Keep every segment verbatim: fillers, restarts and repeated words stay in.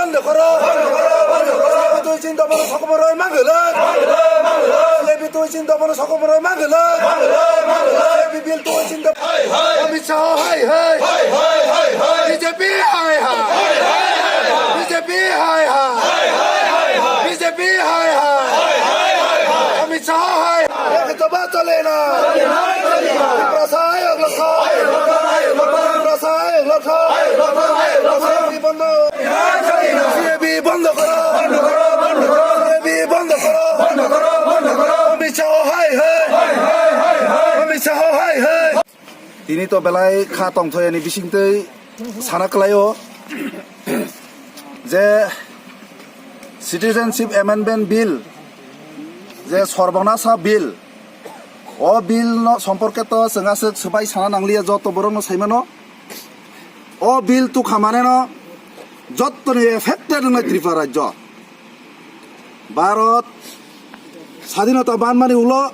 Bondho koro. Silebi tui chin dophano sokomoroi mangwlak. Silebi tui chin dophano sokomoroi mangwlak. Silebi bill tui chin doph-, Amit Shah hai hai. B J P hai hai. B J P hai hai. B J P hai hai. Amit Shah hai. Ek doba chole na. Tiprasa ayok lokha. Tiprasa ayok lokha. Silebi bondho. Silebi bondho koro. Silebi bondho koro. Amit Shah hai hai. Amit Shah hai hai. Tini to belai kha tongthoi ani bisingtwi sana kwlaio je Citizenship Amendment Bill, je sorbonasa bill, o bill no somporke to chwng aswk swbai sana nangliya, joto borok no saimano. O bill tukha mane no jottoni affected wngnai Tripura rajyo. Bharat sadhinota manmani ulo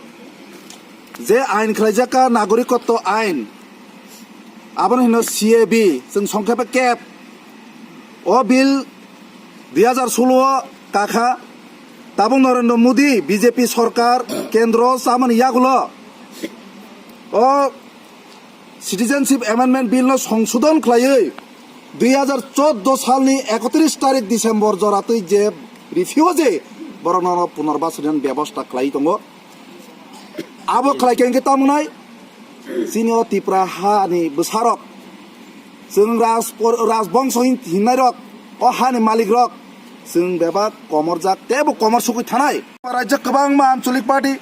je ain khlaijak kha, nagorikotto ain, abono hino C A B, chwng songkhepe kep. O bill dui hazar solo o kakha, tabuk Narendra Modi B J P sorkar kendro chamani yagulo o Citizenship Amendment Bill no songsodon khlaiwi dui hazar chordo salni ekotris tarik December joratwi je refugee borokno punorbasoni bebosta khlai tongo. Abo khlai khe hwnkhe tamo wngnai, chini o Tripura hani bwsarok, chwng raj-, rajbongso hin-, hinnairok, o hani malikrok, chwng bebak komorjak teibo komor sugwi thanai. Raijak kwbangma Anchalik Party,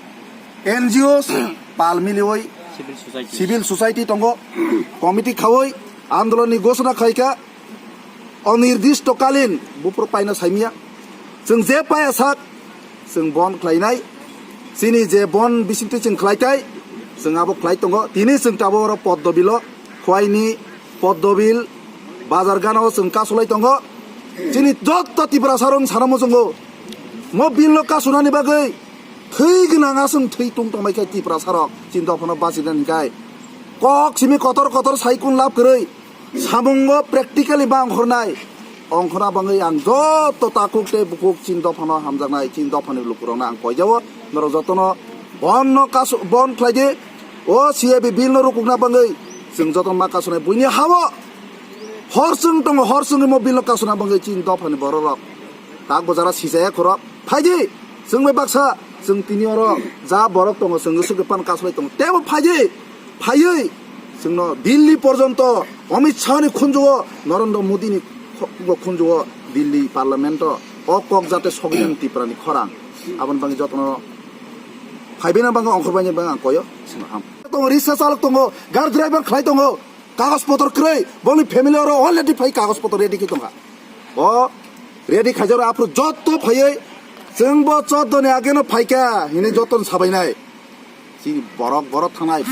N G Os, pal miliwi, Civil Society. Civil Society tongo, committee khawi andolonni ghosona khaikha, onirdistokalin buphuru paina saimya. Chwng je paya sak, chwng bon khlainai. Chini je bon bisingtwi chwng khlaitai, chwng abo khlai tongo. Tini chwng tabuk oro Poddobil o, Khwaini, Poddobil, bazar gana o chwng kasulai tongo. Chini jotto Tiprasa rok sana muchungo. Mo bill no kasunani bagwi thwi gwnang aswng thwi tung tongbai khe Tiprasa rok chini dophano bachina hinkai. Kok simi kotor kotor sai kun lab kwrwi. Samungo practically ba ongkhornai, ongkhorna bangwi ang joto takhuk tei bukhuk chini dophano hamjaknai, chini dophani lukurokno ang koijao, norok jotono bonno kasu-, bon khlai di, o C A B bill no rukukna bangwi chwng jotono ma kasunai. Buini hao hor chwng tongo, hor chwngwi mo bill no kasuna bangwi chini dophani bororok. Tak bojara sijaya khorok. Phaidi, chwng bai baksa, chwng tini oro ja borok tongo, chwng swk pan kasulai tongo. Tebo phaidi, phaiwi, chwngno Delhi porjonto, Amit Shah ni khunjugo, Narendra Modi ni kho-, khunjugo, Delhi parliament o, o kok jate sogwi Tripura ni khorang. Aboni bagwi jotono phaibaina bagwi ongkhorbaini bagwi ang koyo, chwngno ham. Tongo, riksa chalok tongo, gar driver khlai tongo. Kagoj potor kwrwi, boni family oro already phai kagoj potor ready khe tongkha. O ready khaijak rw aphuru jotto phaiwi chwng bo chordo ni age no phaikha hinwi jotto no sabainai. Chini borok borok thangnai.